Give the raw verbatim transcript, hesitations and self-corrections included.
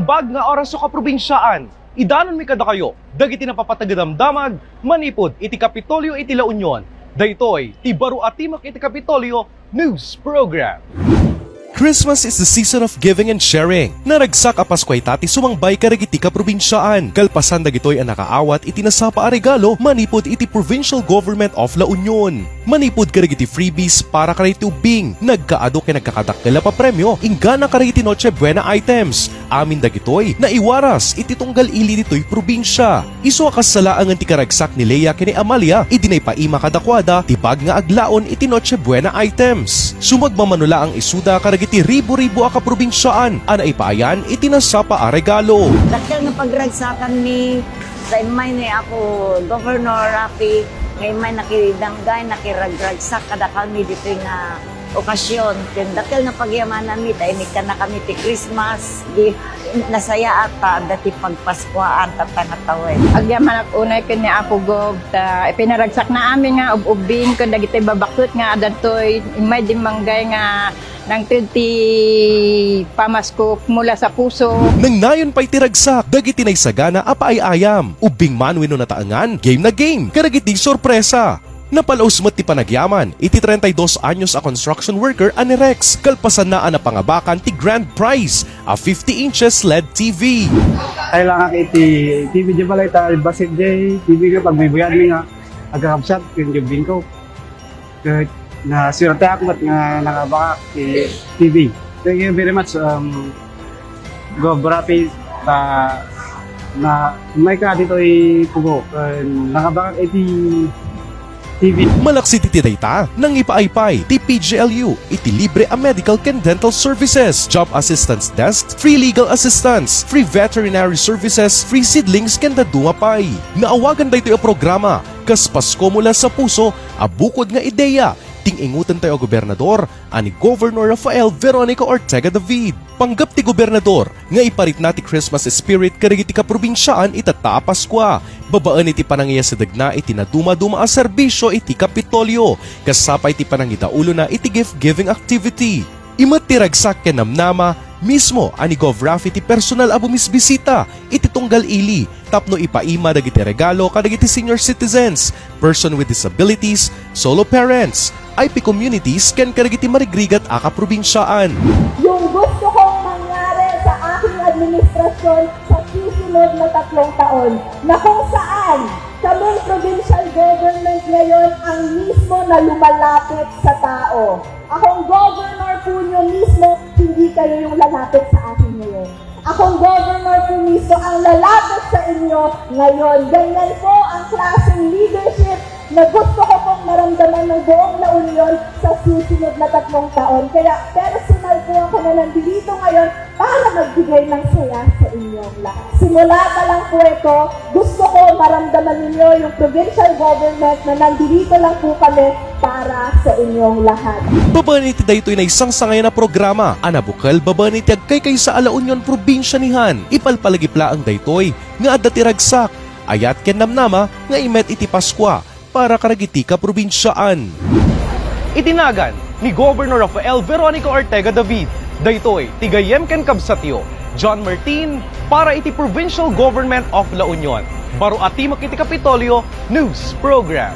Bag nga oras, a kaprobinsiaan, idanonmi kadakayo dagiti napapatagdamdamag manipud iti Kapitolyo iti La Union. Daytoy ti baro a timek iti Kapitolyo News Program. Christmas is the season of giving and sharing. Naragsak a Pasko ita ti sumangbay kadagiti kaprobinsiaan, kalpasan dagitoy a nakaawat iti nasapa a regalo manipud iti Provincial Government of La Union. Manipud kadagiti freebies para kadagiti ubbing, nagkaadu ken nagkakadakkel a papremio inggana kadagiti Noche Buena items. Amin dagitoy naiwaras iti tunggal ili ditoy probinsia. Isu a kassalaangen ti karagsak ni Lea ken ni Amalia idi naipaima kadakuada ti bag nga aglaon iti Noche Buena items. Sumagmamano laeng isuda kadagiti ribu-ribu a kaprobinsiaan a naipaayan iti nasapa a regalo. Dakkel nga pagragsakanmi, ta immay ni Apo Governor Raffy nga immay nakidanggay, nakiragragsak kadakalmi ditoy nga okasion. Ken dakkel nga pagyamananmi ta inikkannakami ti Christmas. Di, nasayaat ta adda ti pagpaskuaan tatta nga tawen. Agyamanak unay ken ni Apo Gov ta ipinaragsakna amin nga ub-ubbing ken dagiti babakket nga adda ditoy immay dimmanggay nga nangted ti pamasko mula sa puso. Nangnayon pay ti ragsak dagiti naisagana a paay-ayam, ubbing man wenno nataengan, game na game, kadagiti sorpresa. Napalaus met ti panagyaman iti treinta y dos anyos a construction worker a ni Rex, kalpasanna a napangabakan ti grand prize a fifty inches L E D T V. Kailangan iti T V di balay ta bassit jay T V nga pagbibiyanmi nga agkakabsat ken jubbing ko. Ket nasuerteak met nga nangabakak ti T V. Thank you very much, um, Gov Raffy, ta na, umay ka ditoy Pugo, ken nangabakak iti T V. Malaksid iti dayta, nangipaay pay ti P G L U iti libre a medical ken dental services, job assistance desk, free legal assistance, free veterinary services, free seedlings, ken dadduma pay. Naawagan daytoy a programa kas Pasko mula sa puso a bukod nga ideya ti ing-ingoten tayo a gobernador a ni Governor Rafael Veronica Ortega David. Panggep ti gobernador nga iparitna ti Christmas spirit kadagiti kaprobinsiaan itatta a Paskua, babaen iti panangiyasidegna iti nadumaduma a serbisio iti Kapitolyo, kas sapay ti panangidaulona iti gift-giving activity. Imet ti ragsak ken namnama mismo a ni Gov Raffy ti personal a bumisbisita iti tunggal ili tapno ipaima dagiti regalo kadagiti senior citizens, person with disabilities, solo parents, I P communities, ken kadagiti marigrigat a kaprobinsiaan. Yung gusto kong mangyari sa aking administrasyon sa susunod na tatlong taon, na kung saan kaming provincial government ngayon ang mismo na lumalapit sa tao. Akong governor po nyo mismo, hindi kayo yung lalapit sa akin ngayon. Akong governor po mismo ang lalapit sa inyo ngayon. Ganyan po ang klaseng leadership na gusto ko pong maramdaman ng buong La Union sa susunod na tatlong taon. Kaya personal po ako na nandito ngayon para magbigay ng saya sa inyong lahat. Simula pa lang po ito, gusto ko maramdaman ninyo yung provincial government na nandito lang po kami para sa inyong lahat. Babaen iti daytoy naisangsangayan a programa a nabukel babaen iti agkaykaysa a La Union Provincia ni Han, ipalpalagip laeng daytoy nga adda ti ragsak, ayat ken namnama nga imet iti Paskua para kadagiti kaprobinsiaan. Iti nagan ni Governor Rafael Veronica Ortega David, daytoy ti gayyem ken kabsatyo, John Martin, para iti Provincial Government of La Union. Baro a timek iti Kapitolyo News Program.